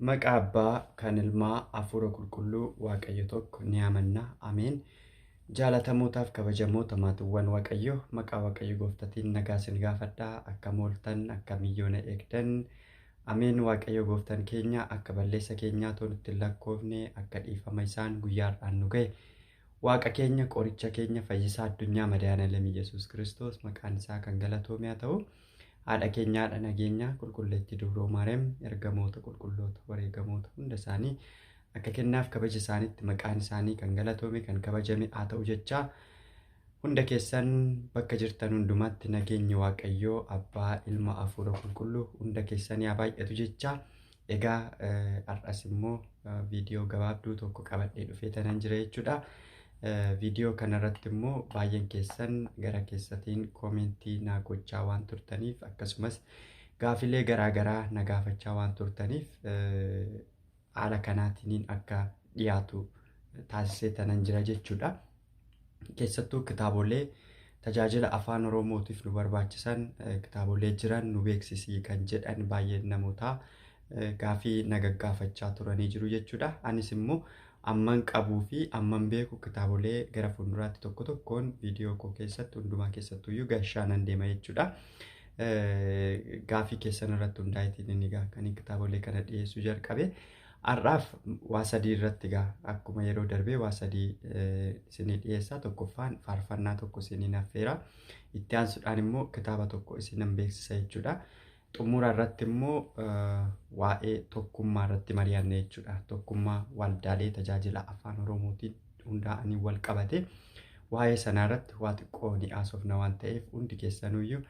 Maqaa Abbaa kan Ilmaa Hafuura Qulqulluu Waaqayyo tokko ni amanna. Ameen. Jaalatamootaaf kabajamoota maatiiwwan Waaqayyoo, maqaa Waaqayyo Gooftaatiin nagaa isin gaafadhaa. Akkam ooltan, akkam iyyoona eegdan. Ameen. Waaqayyo Gooftaan keenya akka balleessa keenyaa nutti hin lakkoofne, akka dhiifama isaan guyyaa har'aan nu ga'e. Waaqa keenya, qoricha keenya, fayyisaa addunyaa, Madaanalem Yesuus Kiristoos maqaan isaa kan galatoome haa ta'u. Haadha keenya, haadha nageenyaa, qulqulleettii Dubroo Maariyaam, ergamoota, qulqulloota, wareegamoota hunda isaanii akka kennaaf kabaja isaaniitti maqaan isaanii kan galatoome kan kabajame haa ta'u jechaa, hunda keessan bakka jirtan hundumaatti nageenyi Waaqayyoo Abbaa, Ilma, Hafuura Qulqulluu hunda keessanii haa baay'atu jechaa, egaa har'as immoo viidiyoo gabaabduu tokko qabadhee dhufee tanan jira jechuudha. Viidiyoo kanarratti immoo baay'een keessan gara keessatiin koomentii naa gochaa waan turtaniif, akkasumas gaafilee garaagaraa na gaafachaa waan turtaniif, haala kanaatiin akka dhiyaatu taasisee tanan jira jechuudha. Keessattuu kitaabolee tajaajila afaan Oromootiif nu barbaachisan, kitaabolee jiran nu beeksisii kan jedhan baay'een namootaa gaafii na gaggaafachaa turanii jiru jechuudha. Anis immoo amman qabuu fi amman beeku kitaabolee gara fuulduraatti tokko tokkoon viidiyoo koo keessatti hundumaa keessattuyyuu gashaa nan deema jechuudha. Gaafii keessan irratti hundaa'eetiin inni egaa kan kitaabolee kana dhiyeessuu jalqabe. Har'aaf waa sadii irratti egaa akkuma yeroo darbee waa sadii isinii dhiyeessaa. Tokkoffaan faarfannaa tokko isiniin affeera. Itti aansuudhaan immoo kitaaba tokko isinan beeksisa jechuudha. Xumura irratti immoo waa'ee tokkummaa irratti mari'anna jechuudha. Tokkummaa waldaalee tajaajila afaan Oromootiin hundaa'anii wal qabate. Waa'ee sanaa irratti waa xiqqoo ni haasofna waan ta'eef, hundi keessanuyyuu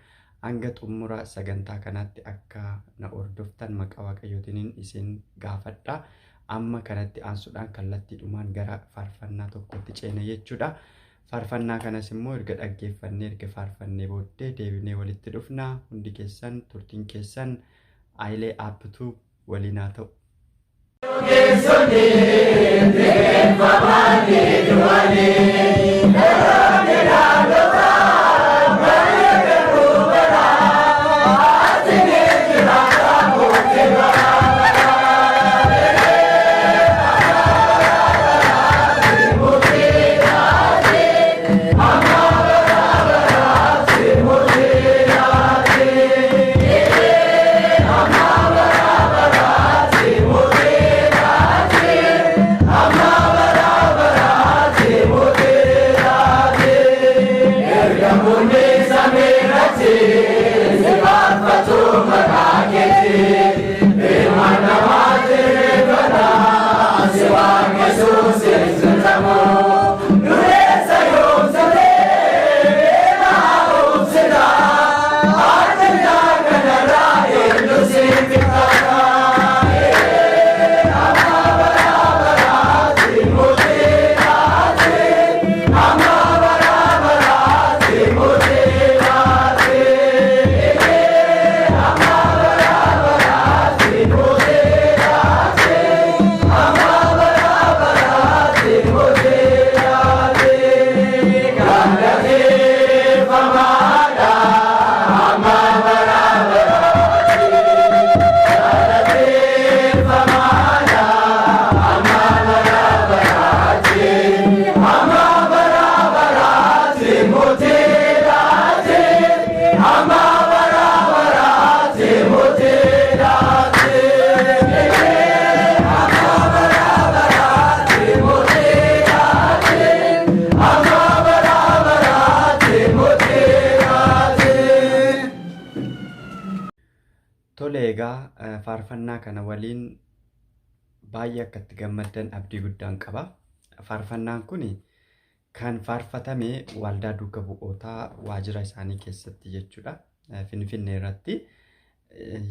hanga xumura sagantaa kanaatti akka na hordoftan maqaa Waaqayyootiin isin gaafadha. Amma kanatti aansuudhaan kallattiidhumaan gara faarfannaa tokkotti ceena jechuudha. Faarfannaa kanas immoo erga dhaggeeffannee, erga faarfannee booddee deebinee walitti dhufna. Hundi keessan turtiin keessan Ayilee Aappituu waliin haa ta'u. Tole, egaa faarfannaa kana waliin baay'ee akka itti gammaddan abdii guddaan qaba. Faarfannaan kun kan faarfatame waldaa duuka bu'ootaa waajjira isaanii keessatti jechuudha. Finfinnee irratti.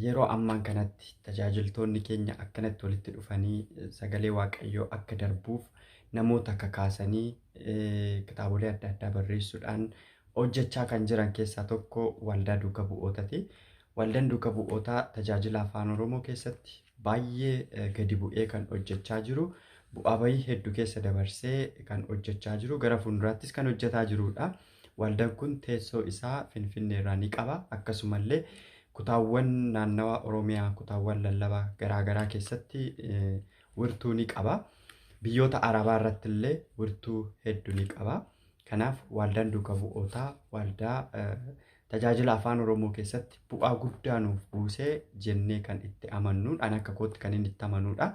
Yeroo ammaan kanatti tajaajiltoonni keenya akkanatti walitti dhufanii sagalee Waaqayyoo akka darbuuf namoota kakaasanii kitaabolee adda addaa barreessuudhaan hojjechaa kan jiran keessaa tokko waldaa duuka bu'ootati. Waldaan duuka bu'ootaa tajaajila afaan Oromoo keessatti baay'ee gadi bu'ee kan hojjechaa jiru, bu'aa bahii hedduu keessa dabarsee kan hojjechaa jiru, gara fuulduraattis kan hojjetaa jirudha. Waldaan kun teessoo isaa Finfinnee irraa ni qaba. Akkasumallee Kutaawwan naannawaa Oromiyaa, kutaawwan lallabaa garaagaraa keessatti wirtuu ni qaba. Biyyoota Arabaa irratti illee wirtuu hedduu ni qaba. Kanaaf waldaan duuka bu'ootaa waldaa tajaajila afaan Oromoo keessatti bu'aa guddaa nuuf buusee jennee kan itti amannuudha. Ani akka kootti kan inni itti amanuudha.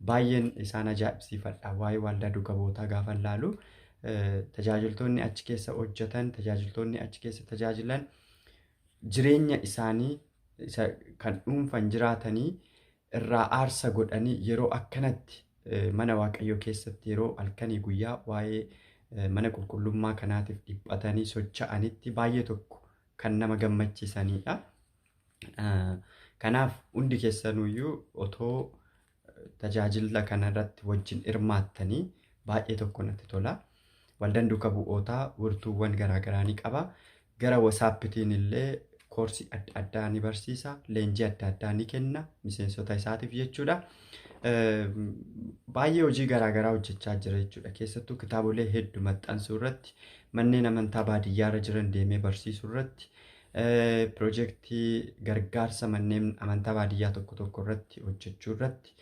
Baay'een isaan ajaa'ibsiifadha. Waa'ee waldaa duuka bu'ootaa gaafa ilaalu tajaajiltoonni achi keessa hojjetan, tajaajiltoonni achi keessa tajaajilan jireenya isaanii kan dhuunfan jiraatanii irraa aarsa godhanii yeroo akkanatti mana Waaqayyoo keessatti yeroo halkanii guyyaa waa'ee mana qulqullummaa kanaatiif dhiphatanii socho'anitti baay'ee tokko kan nama gammachiisanidha. Kanaaf hundi keessanuyyuu otoo tajaajila kanarratti wajjin hirmaattanii baay'ee tokko natti tola. Waldaan duuka bu'ootaa wirtuuwwan garaagaraa ni qaba. Gara wasaappitiin illee koorsii adda addaa ni barsiisa, leenjii adda addaa ni kenna miseensota isaatiif jechuudha. Baay'ee hojii garaagaraa hojjechaa jira jechuudha. Keessattuu kitaabolee hedduu maxxansuu irratti, manneen amantaa baadiyyaarra jiran deemee barsiisuu irratti, piroojeektii gargaarsa manneen amantaa baadiyyaa tokko tokko irratti hojjechuu irratti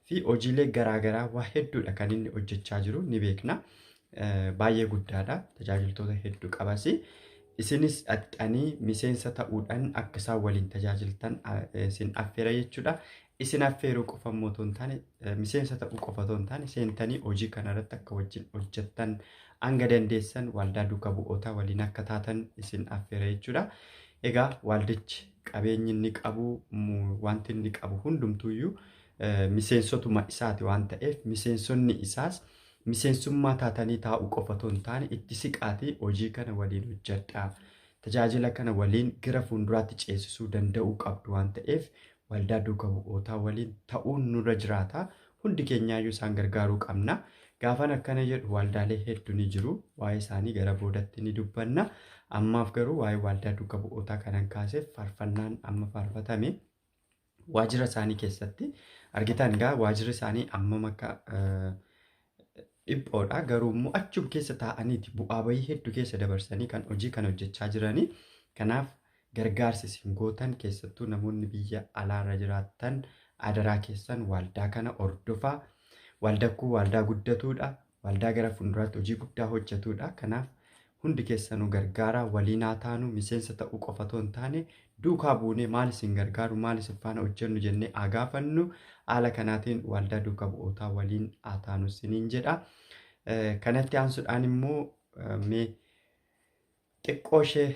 fi hojiilee garaagaraa waa hedduudha kan inni hojjechaa jiru ni beekna. Baay'ee guddaadha. Tajaajiltoota hedduu qabas. Isinis dhaxxanii miseensa ta'uudhaan akka isaan waliin tajaajiltan isin affeera jechuudha. Isin affeeruu qofa immoo otoo hin taane, miseensa ta'uu qofa otoo hin taane, seentanii hojii kanarratti akka wajjin hojjettan hanga dandeessan waldaa duuka bu'ootaa waliin akka taatan isin affeera jechuudha. Egaa waldichi qabeenyi inni qabu, wanti inni qabu hundumtuuyyuu miseensotuma isaati waan ta'eef miseensonni isaas miseensummaa taatanii taa'uu qofa otoo hin taane itti siqaatii hojii kana waliin hojjedhaa. Tajaajila kana waliin gara fuulduraatti ceesisuu danda'uu qabdu waan ta'eef waldaa duuka bu'ootaa waliin ta'uun nurra jiraata. Hundi keenyaayyuu isaan gargaaruu qabna. Gaafan akkana jedhu waldaalee hedduu ni jiru. Waa'ee isaanii gara boodatti ni dubbanna. Ammaaf garuu waa'ee waldaa duuka bu'ootaa kanan kaaseef faarfannaan amma faarfatame waajjira isaanii keessatti argitan egaa waajjirri isaanii ammam akka dhiphoodha. Garuu immoo achuma keessa taa'aniiti bu'aa bayii hedduu keessa dabarsanii kan hojii kana hojjechaa jiranii. Kanaaf gargaarsi isin gootan keessattuu namoonni biyya alaarra jiraattan adaraa keessan waldaa kana hordofaa. Waldaan kun waldaa guddatuudha. Waldaa gara fuulduraatti hojii guddaa hojjetuudha. Kanaaf hundi keessanuu gargaaraa waliin haa taanu. Miseensa ta'uu qofa otoo hin taane duukaa buunee maal isin gargaaru, maal isin faana hojjennu jennee haa gaafannu. Haala kanaatiin waldaa duuka bu'ootaa waliin haa taanu isiniin jedha. Kanatti aansuudhaan immoo mee xiqqoo ishee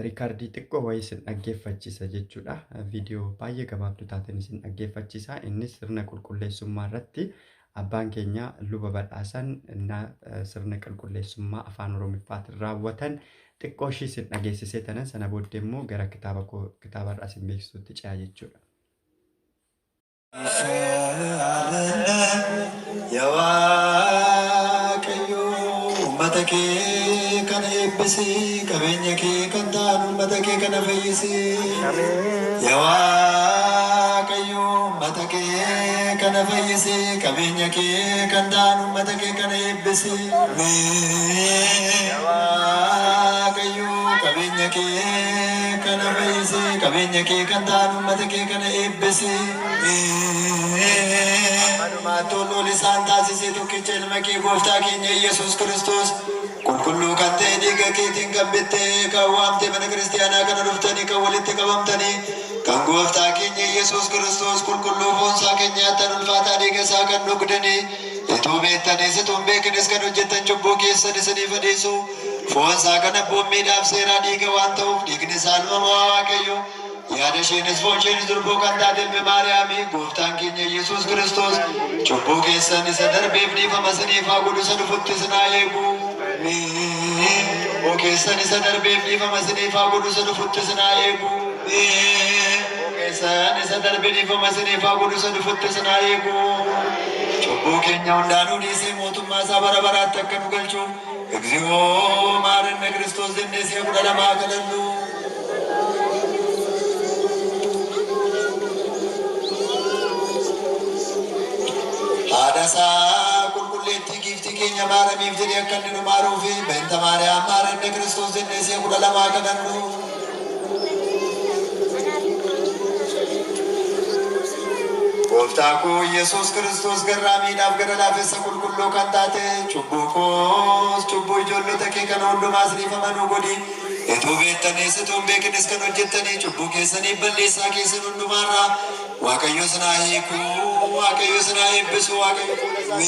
riikardii xiqqoo wayii isin dhaggeeffachiisa jechuudha. Viidiyoo baay'ee gabaabduu taateen isin dhaggeeffachiisa. Innis sirna qulqulleessummaa irratti abbaan keenya luba badhaasan sirna qulqulleessummaa afaan Oromiffaatiin raawwatan xiqqoo ishee isin dhageessisee tanan sana booddee immoo gara kitaaba irraa isin beeksisuutti ce'a jechuudha. Yaa Waaqayyo uummata kee kana eebbisi, qabeenya kee kan ta'an uummata kee kana fayyisi. Yaa Waaqayyo uummata kee kana fayyisi, qabeenya kee kan ta'an uummata kee kana eebbisi. Yaa Waaqayyo qabeenya kee kana fayyisi, qabeenya kee kan ta'an uummata kee kana eebbisi. Ammanumaatti ol ol isaan taasisee tokkicha ilma kee gooftaa keenya Yesuus Kiristoos qulqulluu kan ta'e dhiiga keetiin kan bittee kan waamte mana kiristaanaa kana dhuftanii kan walitti qabamtanii kan gooftaa keenya Yesuus Kiristoos qulqulluu foonsaa kan nyaattan ulfaataa dhiiga isaa kan dhugdanii utuu beektaniis utuu hin beeknes kan hojjettan cubbuu keessan isiniif dhiisu. Foonsaa kan abboommiidhaaf seeraa dhiiga waan ta'uuf dhiigni isaa ilma mo'aa Waaqayyo. Yaada isheenis foon isheenis durboo kan taate ilmi Maariyaamii gooftaan keenya Yesuus Kiristoos cubbuu keessan isa darbeef dhiifama isiniif haa godhu isa dhufutti isin haa eegu. Cubbuu keessan isa darbeef dhiifama isiniif haa godhu isa dhufutti isin haa eegu. Cubbuu keessan isa darbe dhiifama isiniif haa godhu isa dhufutti isin haa eegu. Cubbuu keenya hundaanuu dhiisee mootummaa isaa bara baraatti akka nu galchu እግዚኦ መሐረነ ክርስቶስ jennee si'a 12 kadhannu. Haadha isaa qulqulleettii giiftii keenya maaramiif jedhee akka inni nu maaruu fi beenta Maariyaam መሐረነ ክርስቶስ jennee si'a 12 kadhannu. Gooftaa koo Yesuus Kiristoos garraamiidhaaf gara laafessa qulqulluu kan taate cubbuu koos cubbuu ijoollota kee kana hundumaas dhiifama nuu godhi. Utuu beektaniis utuu hin beekines kan hojjettanii cubbuu keessanii balleessaa keessan hundumaarraa Waaqayyo isin haa hiiku, Waaqayyo isin haa eebbisu, Waaqayyo fuula isaa.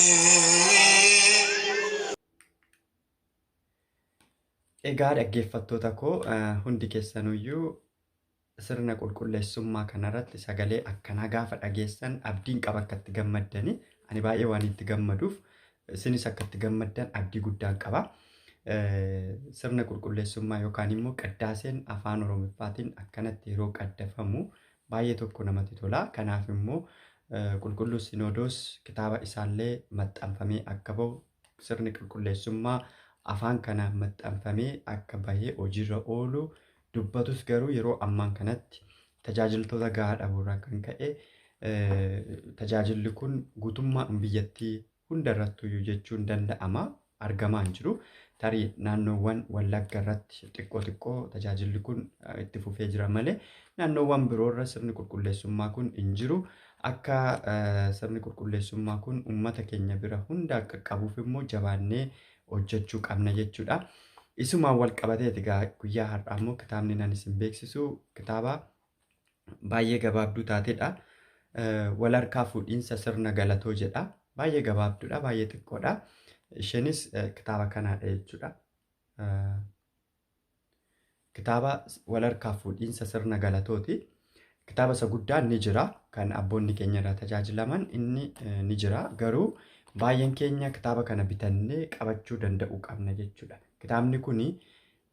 Egaa dhaggeeffattoota koo hundi keessanuyyuu sirna qulqulleessummaa kanarratti sagalee akkanaa gaafa dhageessan abdiin qaba akka itti gammaddani. Ani baay'ee waan itti gammaduuf isinis akka itti gammaddan abdii guddaan qaba. Sirna qulqulleessummaa yookaan immoo qaddaaseen afaan Oromoffaatiin akkanatti yeroo qaddafamu baay'ee tokko namatti tola. Kanaaf immoo qulqulluu Sinoodoos kitaaba isaallee maxxanfamee akka bahu sirni qulqulleessummaa afaan kanaan maxxanfamee akka bahee hojiirra oolu dubbatus garuu yeroo ammaan kanatti tajaajiltoota gahaa dhabuurraa kan ka'e tajaajilli kun guutummaa biyyattii hundarrattuyyuu jechuun danda'ama argamaa hin jiru. Tarii naannoowwan Wallagga irratti xiqqoo xiqqoo tajaajilli kun itti fufee jira malee naannoowwan biroorra sirni qulqulleessummaa kun hin jiru. Akka sirni qulqulleessummaa kun uummata keenya bira hunda akka qabuuf immoo jabaannee hojjechuu qabna jechuudha. Isumaan wal qabateeti egaa guyyaa har'aa immoo kitaabni nan isin beeksisu kitaaba baay'ee gabaabduu taatedha. Wal harkaa fuudhiinsa sirna galatoo jedha. Baay'ee gabaabduudha, baay'ee xiqqoodha. Isheenis kitaaba kanaadha jechuudha. Kitaaba wal harkaa fuudhiinsa sirna galatooti. Kitaaba isa guddaan ni jira kan abboonni keenya irraa tajaajilaman inni ni jira garuu baay'een keenya kitaaba kana bitannee qabachuu danda'uu qabna jechuudha. Kitaabni kuni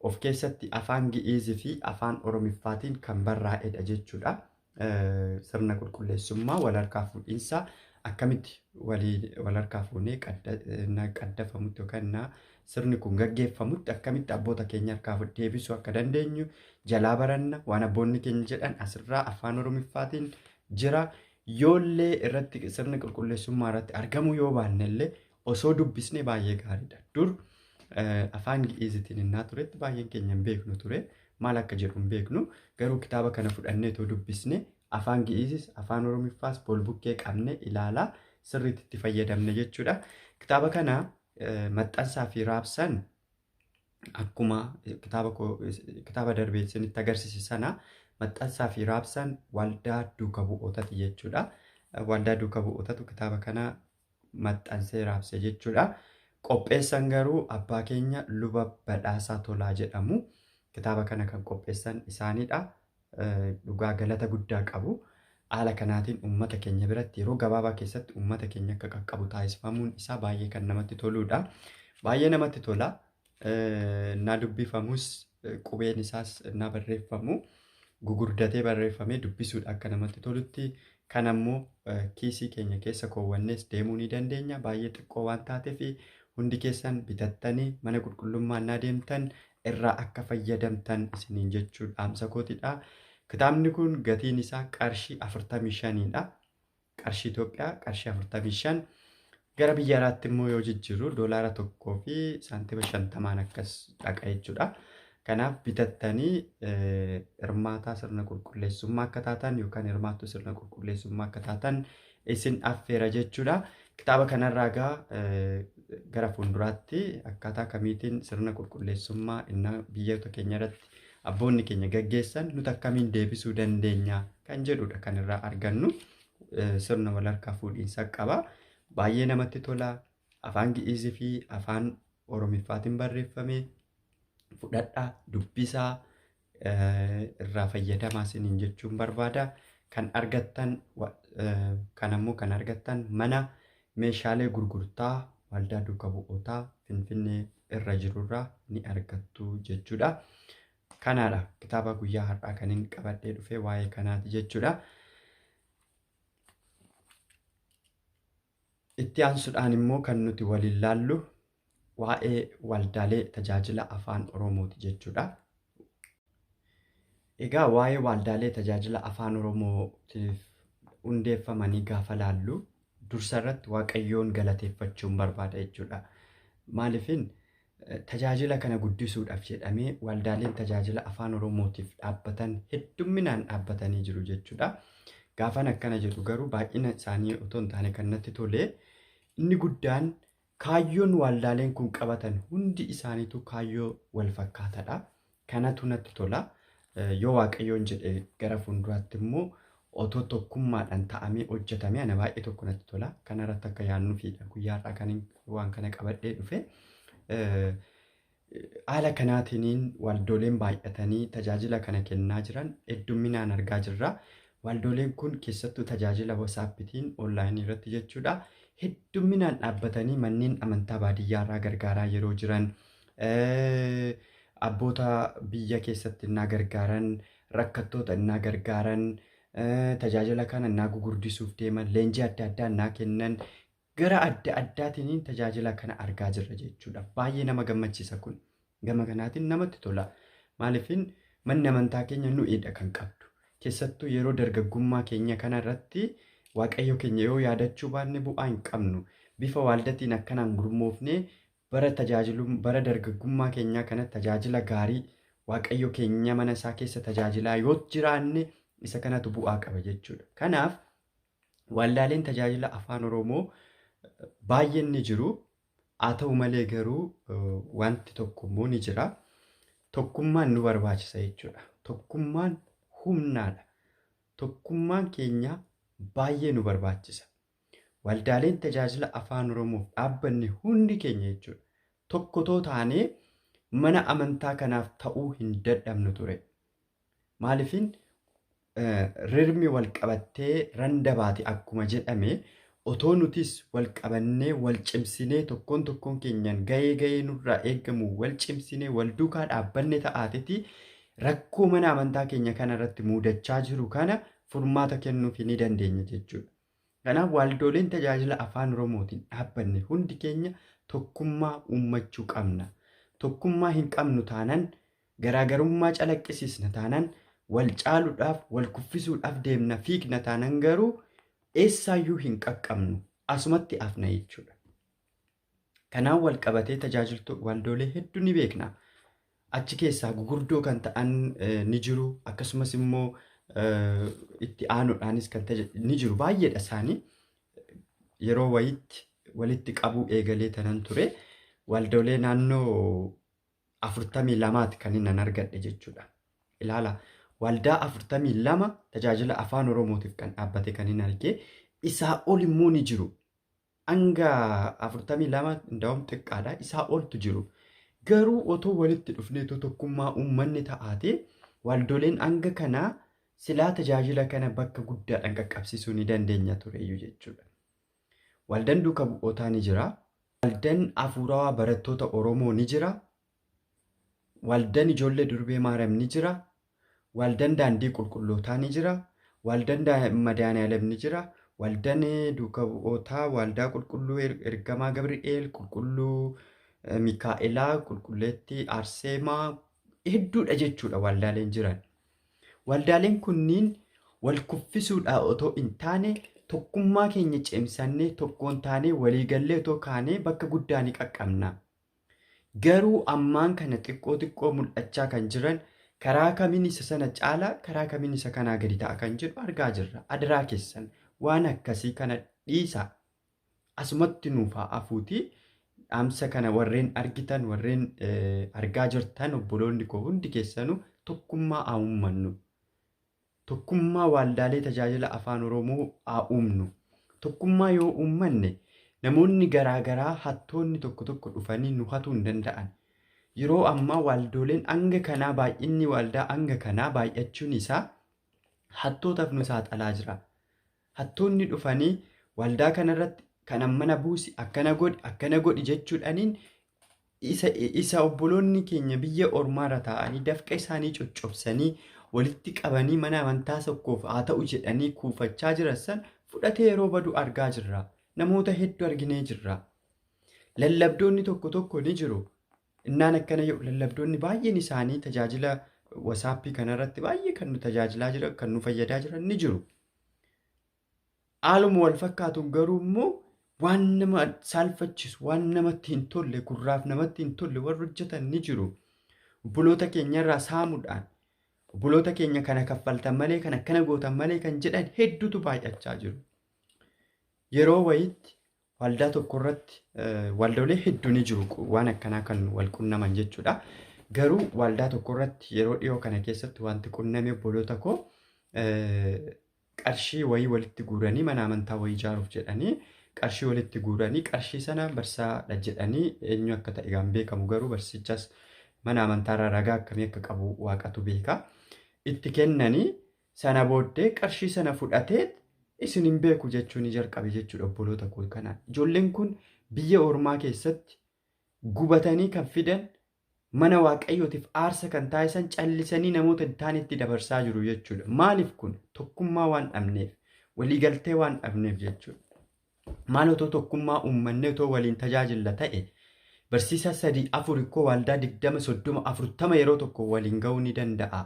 of keessatti afaan Gi'iizii fi afaan Oromiffaatiin kan barraa'edha jechuudha. Sirna qulqulleessummaa wal harkaa fuudhiinsa akkamitti wal harkaa fuunee qaddafamutti yookaan sirni kun gaggeeffamutti akkamitti abboota keenya harkaa deebisuu akka dandeenyu jalaa baranna waan abboonni keenya jedhan asirraa afaan Oromiffaatiin jira. Yoollee irratti sirni qulqulleessummaa irratti argamuu yoo baanne illee osoo dubbisne baay'ee gaariidha. Dur afaan Gi'iizitiin innaa turetti baay'een keenya hin beeknu ture. Maal akka jedhu hin beeknu. Garuu kitaaba kana fudhannee otoo dubbisne afaan Gi'iizis afaan Oromiffaas bolbukkee qabne ilaalaa sirriitti itti fayyadamne jechuudha. Kitaaba kana maxxansaa fi raabsan akkuma kitaaba darbee isinitti agarsiise sana maxxansaa fi raabsan waldaa duuka bu'ootati jechuudha. Waldaa duuka bu'ootatu kitaaba kana maxxansee raabse jechuudha. Qopheessan garuu abbaa keenya luba badhaasaa tolaa jedhamu. Kitaaba kana kan qopheessan isaanidha. Dhugaa galata guddaa qabu. Haala kanaatiin uummata keenya biratti yeroo gabaabaa keessatti uummata keenya akka qaqqabu taasifamuun isaa baay'ee kan namatti toludha. Baay'ee namatti tola. Naa dubbifamus qubeen isaas naa barreeffamu gugurdatee barreeffamee dubbisuudha akka namatti tolutti. Kan ammoo kiisii keenya keessa koowwannees deemuu ni dandeenya. Baay'ee xiqqoo waan taateef hundi keessan bitattanii mana qulqullummaa naa deemtan irraa akka fayyadamtan isiniin jechuu dhaamsa kootidha. Kitaabni kun gatiin isaa qarshii 45dha. Qarshii Itoophiyaa qarshii 45. Gara biyya alaatti immoo yoo jijjiirru doolaara 1 fi saantima 50 akkas dhaqa jechuudha. Kanaaf bitattanii hirmaataa sirna qulqulleessummaa akka taatan yookaan hirmaattuu sirna qulqulleessummaa akka taatan isin affeera jechuudha. Kitaaba kanarraa egaa gara fuulduraatti akkaataa kamiitiin sirna qulqulleessummaa innaa biyyoota keenya irratti abboonni keenya gaggeessan nuti akkamiin deebisuu dandeenya kan jedhudha kan irraa argannu. Sirna wal harkaa fuudhiinsa qaba. Baay'ee namatti tola. Afaan Gi'iizii fi afaan Oromiffaatiin barreeffame. Fudhadhaa, dubbisaa, irraa fayyadamaa isiniin jechuun barbaada. Kan argattan kan ammoo kan argattan mana meeshaalee gurgurtaa waldaa duuka bu'ootaa Finfinnee irra jirurraa ni argattu jechuudha. Kanaadha kitaaba guyyaa har'aa kan inni qabadhee dhufe waa'ee kanaati jechuudha. Itti aansuudhaan immoo kan nuti waliin laallu waa'ee waldaalee tajaajila afaan Oromooti jechuudha. Egaa waa'ee waldaalee tajaajila afaan Oromootiif hundeeffamanii gaafa laallu dursa irratti Waaqayyoon galateeffachuun barbaada jechuudha. Maaliifin tajaajila kana guddisuudhaaf jedhamee waldaaleen tajaajila afaan Oromootiif dhaabbatan heddumminaan dhaabbatanii jiru jechuudha. Gaafan akkana jedhu garuu baay'ina isaanii otoo hin taane kan natti tole inni guddaan kaayyoon waldaaleen kun qabatan hundi isaaniitu kaayyoo wal fakkaataadha. Kanatu natti tola. Yoo Waaqayyoon jedhe gara fuulduraatti immoo otoo tokkummaadhaan ta'amee hojjetamee ana baay'ee tokko natti tola. Kanarratti akka yaadnuufidha. Guyyaa har'aa kan waan kana qabadhee dhufe. Haala kanaatiin waldooleen baay'atanii tajaajila kana kennaa jiran hedduminaan argaa jirra. Waldooleen kun keessattuu tajaajila WhatsAppiitiin onlaayinii irratti jechuudha. Hedduminaan dhaabbatanii manneen amantaa baadiyyaarraa gargaaraa yeroo jiran, abboota biyya keessatti innaa gargaaran, rakkattoota innaa gargaaran, tajaajila kana innaa gugurdisuuf deeman, leenjii adda addaa innaa kennan, gara adda addaatiin tajaajila kana argaa jirra jechuudha. Baay'ee nama gammachiisa kun. Gama kanaatiin namatti tola. Maaliifin manni amantaa keenya nu'idha kan qabdu. Keessattuu yeroo dargaggummaa keenya kanarratti Waaqayyo keenya yoo yaadachuu baanne bu'aa hin qabnu. Bifa waaldatiin akkanaan gurmoofnee bara tajaajilu bara dargaggummaa keenyaa kana tajaajila gaarii Waaqayyo keenya mana isaa keessa tajaajilaa yoo jiraanne isa kanatu bu'aa qaba jechuudha. Kanaaf waldaaleen tajaajila afaan Oromoo baay'een ni jiru. Haa ta'u malee garuu wanti tokko immoo ni jira. Tokkummaan nu barbaachisa jechuudha. Tokkummaan humnaadha. Tokkummaan keenya baay'ee nu barbaachisa. Waldaaleen tajaajila afaan Oromoof dhaabbanne hundi keenya jechuudha. Tokkotoo taanee mana amantaa kanaaf ta'uu hin dadhabnu ture. Maaliifin rirmi wal qabattee randa baate akkuma jedhame otoo nutis wal qabannee wal cimsinee tokkoon tokkoon keenyaan gahee gahee nurraa eegamu wal cimsinee wal duukaa dhaabbanne ta'aateeti rakkoo mana amantaa keenya kanarratti muudachaa jiru kana furmaata kennuuf ni dandeenya jechuudha. Kanaaf waldooleen tajaajila afaan Oromootiin dhaabbanne hundi keenya tokkummaa uummachuu qabna. Tokkummaa hin qabnu taanaan garaagarummaa calaqqisiisna taanaan wal caaluudhaaf wal kuffisuudhaaf deemna fiigna taanaan garuu eessaayyuu hin qaqqabnu asumatti hafna jechuudha. Kanaan wal qabatee tajaajiltoota waldoolee hedduu ni beekna. Achi keessaa gugurdoo kan ta'an ni jiru akkasumas immoo itti aanuudhaanis kan ni jiru baay'eedha isaanii yeroo wayitti walitti qabuu eegalee tanan ture waldoolee naannoo 42 kan inni argadhe jechuudha. Ilaala waldaa 42 tajaajila afaan Oromootiif kan dhaabbate kan inni arge isaa ol immoo ni jiru. Hanga 42 ndaa'um xiqqaadha isaa oltu jiru. Garuu otoo walitti dhufnee tokkummaa uummanni ta'aate waldooleen hanga kanaa silaa tajaajila kana bakka guddaadhaan qaqqabsiisuu ni dandeenya tureyyuu jechuudha. Waldaan duuka bu'ootaa ni jira. Waldaan hafuurawaa barattoota Oromoo ni jira. Waldaan ijoollee durbee Maariyaam ni jira. Waldaan daandii qulqullootaa ni jira. Waldaan Madaaniyaalem ni jira. Waldaan duuka bu'ootaa, waldaa qulqulluu ergamaa Gabri'eel, qulqulluu Mikaa'elaa, qulqulleettii Arseemaa hedduudha jechuudha waldaaleen jiran. Waldaaleen kunniin wal kuffisuudhaa otoo hin taane tokkummaa keenya cimsannee tokkoon taanee waliigallee otoo kaanee bakka guddaa ni qaqqabna. Garuu ammaan kana xiqqoo xiqqoo mul'achaa kan jiran karaa kamiin isa sana caalaa karaa kamiin isa kanaa gadi ta'a kan jedhu argaa jirra. Adaraa keessan waan akkasii kana dhiisaa. Asumatti nuuf haa hafuuti. Dhaamsa kana warreen argitan warreen argaa jirtan obboloonni koo hundi keessanuu tokkummaa haa uummannu. Tokkummaa waldaalee tajaajila afaan Oromoo haa uumnu. Tokkummaa yoo uummanne namoonni garaagaraa hattoonni tokko tokko dhufanii nu hatuu hin danda'an. Yeroo ammaa waldooleen hanga kanaa baay'inni waldaa hanga kanaa baay'achuun isaa hattootaaf nu saaxilaa jira. Hattoonni dhufanii waldaa kanarratti kan mana buusi akkana godhi akkana godhi jechuudhaaniin isa obboloonni keenya biyya ormaarra taa'anii dafqa isaanii coccobsanii walitti qabanii mana amantaa tokkoof haa ta'u jedhanii kuufachaa jiran san fudhatee yeroo badu argaa jirra. Namoota hedduu arginee jirra. Lallabdoonni tokko tokko ni jiru. Innaan akkana jedhu lallabdoonni baay'een isaanii tajaajila wasaappii kanarratti baay'ee kan nu tajaajilaa jiran kan nu fayyadaa jiran ni jiru. Haaluma wal fakkaatuun garuu immoo waan nama saalfachiisu waan namatti hin tolle gurraaf namatti hin tolle warri hojjetan ni jiru. Obboloota keenyarraa saamuudhaan Obboloota keenya kana kaffaltan malee kan akkana gootan malee kan jedhan hedduutu baay'achaa jiru. Yeroo wayiitti waldaa tokko irratti waldoolee hedduu ni jiru waan akkanaa kan wal qunnaman jechuudha. Garuu waldaa tokko irratti yeroo dhiyoo kana keessatti wanti qunname obboloota koo qarshii wayii walitti guuranii mana amantaa wayii ijaaruuf jedhanii qarshii walitti guuranii qarshii sana barsaadha jedhanii eenyu akka ta'e kan beekamu garuu barsichas mana amantaarraa ragaa akkamii akka qabu waaqatu beeka. Itti kennanii sana booddee qarshii sana fudhatee isin hin beeku jechuun ni jalqabe jechuudha obboloota koo kanaan. Ijoolleen kun biyya ormaa keessatti gubatanii kan fidan mana waaqayyootiif aarsa kan taasisan callisanii namoota taanitti dabarsaa jiru jechuudha. Maaliif kun tokkummaa waan dhabneef waliigaltee waan dhabneef jechuudha. Maal otoo tokkummaa uummannee otoo waliin tajaajilla ta'e barsiisaa 3 4 koo waldaa 20 30 40 yeroo tokko waliin ga'uu ni danda'a.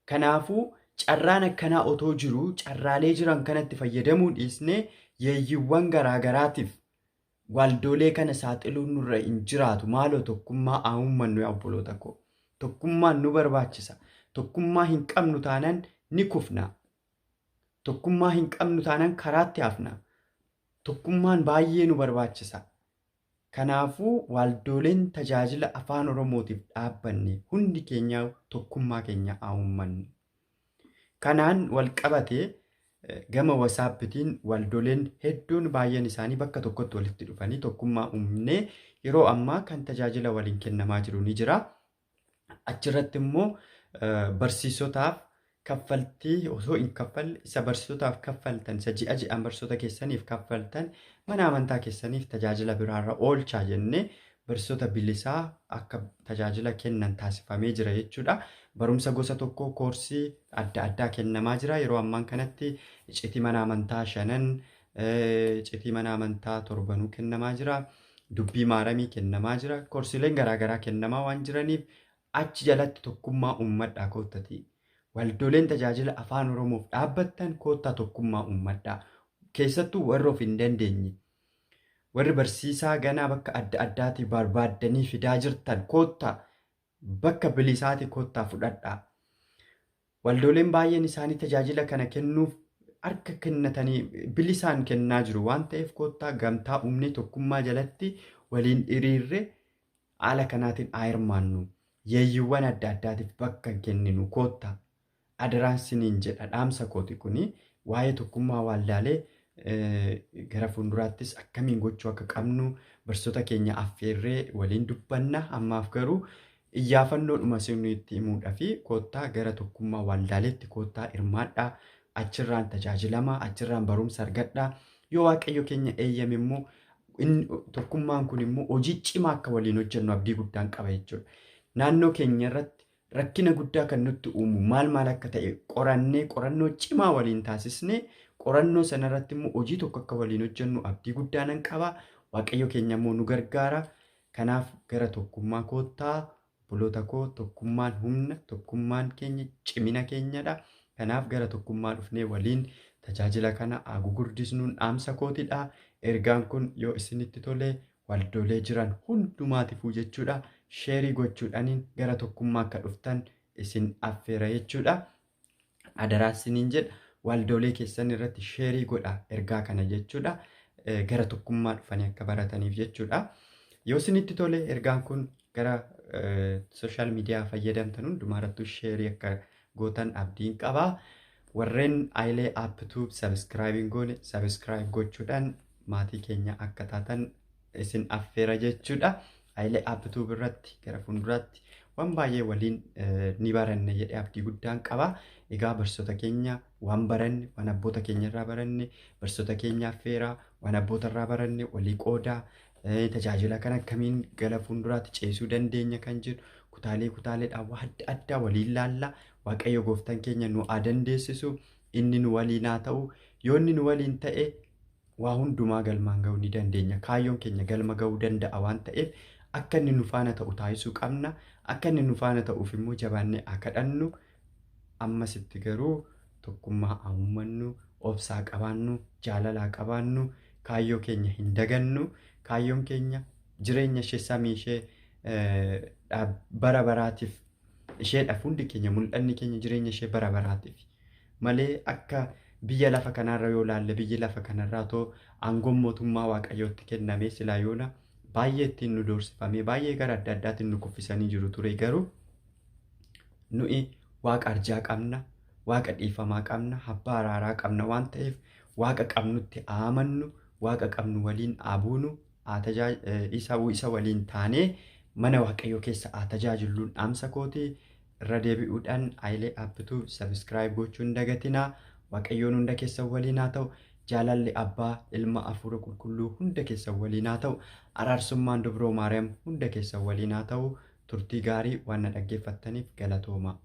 Kanaafuu carraan akkanaa otoo jiru carraalee jiran kanatti fayyadamuu dhiisnee yeeyyiiwwan garaagaraatiif waldoolee kana saaxiluun nurra hin jiraatu. Maaloo tokkummaa haa uummannu yaa obboloota koo. Tokkummaan nu barbaachisa. Tokkummaa hin qabnu taanaan ni kufna. Tokkummaa hin qabnu taanaan karaatti hafna. Tokkummaan baay'ee nu barbaachisa. Kanaafuu waldooleen tajaajila afaan Oromootiif dhaabbanne hundi keenya tokkummaa keenya haa uummannu. Kanaan wal qabatee gama wasaappitiin waldooleen hedduun baay'een isaanii bakka tokkotti walitti dhufanii tokkummaa uumnee yeroo ammaa kan tajaajila waliin kennamaa jiru ni jira. Achirratti immoo barsiisotaaf kaffaltii osoo hin kaffalle isa barsiisotaaf kaffaltan isa ji'a ji'aan barsiisota keessaniif kaffaltan mana amantaa keessaniif tajaajila biraarra oolchaa jennee barsiisota bilisaa akka tajaajila kennan taasifamee jira jechuudha. Barumsa gosa tokko koorsii adda addaa kennamaa jira. Yeroo ammaan kanatti iccitii mana amantaa 5, iccitii mana amantaa 7 kennamaa jira. Dubbii maaramii kennamaa jira. Koorsiileen garaagaraa kennamaa waan jiraniif achi jalatti tokkummaa uummadhaa koottati. Waldooleen tajaajila afaan Oromoof dhaabbattan koottaa tokkummaa uummadhaa. Keessattuu warra of hin dandeenye. Warri barsiisaa ganaa bakka adda addaatii barbaaddanii fidaa jirtan koottaa bakka bilisaati koottaa fudhadhaa. Waldooleen baay'een isaanii tajaajila kana kennuuf harka kennatanii bilisaan kennaa jiru waan ta'eef koottaa gamtaa uumnee tokkummaa jalatti waliin hiriirre haala kanaatiin haa hirmaannu. Yeeyyiiwwan adda addaatiif bakka kenninu koottaa. Adaraan siniin jedha dhaamsa kooti kuni waa'ee tokkummaa waldaalee gara fuulduraattis akkamiin gochuu akka qabnu barsiisota keenya affeerree waliin dubbanna. Ammaaf garuu iyyaafannoodhuma isinitti himuudhaa fi koottaa gara tokkummaa waldaaleetti koottaa hirmaadhaa. Achirraan tajaajilamaa, achirraan barumsa argadhaa. Yoo waaqayyo keenya eeyyame immoo tokkummaan kun immoo hojii cimaa akka waliin hojjennu abdii guddaan qaba jechuudha. Naannoo keenya irratti rakkina guddaa kan nutti uumu maal maal akka ta'e qorannee qorannoo cimaa waliin taasisnee qorannoo sanarratti immoo hojii tokko akka waliin hojjennu abdii guddaa nan qaba. Waaqayyo keenya immoo nu gargaara. Kanaaf gara tokkummaa koottaa obboloota koo tokkummaan humna, tokkummaan keenya cimina keenyadha. Kanaaf gara tokkummaa dhufnee waliin tajaajila kana haa gurguddisnuun dhaamsa kootidha. Ergaan kun yoo isinitti tole waldoolee jiran hundumaatiifuu jechuudha. Sheerii gochuudhaaniin gara tokkummaa akka dhuftan isin affeera jechuudha. Adaraa isiniin jedha. Waldoolee keessan irratti sheerii godha ergaa kana jechuudha. Gara tokkummaa dhufanii akka barataniif jechuudha. Yoo isinitti tole ergaan kun gara sooshaal miidiyaa fayyadamtan hundumaa sheerii akka gootan abdiin qaba. Warreen Ayilee Appituub sabiskiraayibiin goone sabiskiraayib gochuudhaan maatii keenya akka taatan isin affeera jechuudha. Ayilee Appituub irratti gara fuulduraatti waan baay'ee waliin ni baranne jedhee abdii guddaan qaba. Egaa barsiisota keenya waan baranne, waan abboota keenya irraa baranne, barsiisota keenya affeeraa, waan abboota irraa baranne walii qoodaa, tajaajila kan akkamiin gara fuulduraatti ceesuu dandeenya kan jedhu kutaalee kutaaleedhaan waan adda addaa waliin laalla. Waaqayyo gooftaan keenya nu haa dandeessisu, inni nu waliin haa ta'u. Yoo inni nu waliin ta'e waa hundumaa galmaan ga'uu ni dandeenya. Kaayyoon keenya galma ga'uu danda'a waan ta'eef akka inni nu faana ta'u taasisuu qabna. Akka inni nu faana ta'uuf immoo jabaannee haa kadhannu. Ammasitti garuu tokkummaa haa uummannu, obsaa qabaannu, jaalalaa qabaannu, kaayyoo keenya hin dagannu. Kaayyoon keenya jireenya ishee samii ishee bara baraatiif Isheedhaaf hundi keenya mul'anni keenya jireenya ishee bara baraatiif malee akka biyya lafa kanarra yoo laalle biyyi lafa kanarraa too aangoon mootummaa Waaqayyootti kenname silaa yoona baay'ee ittiin nu doorsifamee baay'ee gara adda addaatiin nu kuffisanii jiru ture. Garuu nuyi Waaqa arjaa qabna, Waaqa dhiifamaa qabna, abbaa araaraa qabna waan ta'eef Waaqa qabnutti haa amannu, Waaqa qabnu waliin haa buunu, isa waliin taanee mana Waaqayyoo keessa haa tajaajilluun dhaamsa kooti. Irra deebi'uudhaan Hayilee Aabbituu subscribe gochuu hin dagatinaa. Waaqayyoon hunda keessan waliin haa ta'u. Jaalalli Abbaa, Ilma, Hafuura Qulqulluu hunda keessan waliin haa ta'u. Araarsummaan Dubroo Maariyaam hunda keessan waliin haa ta'u. Turtii gaarii waan na dhaggeeffattaniif galatooma.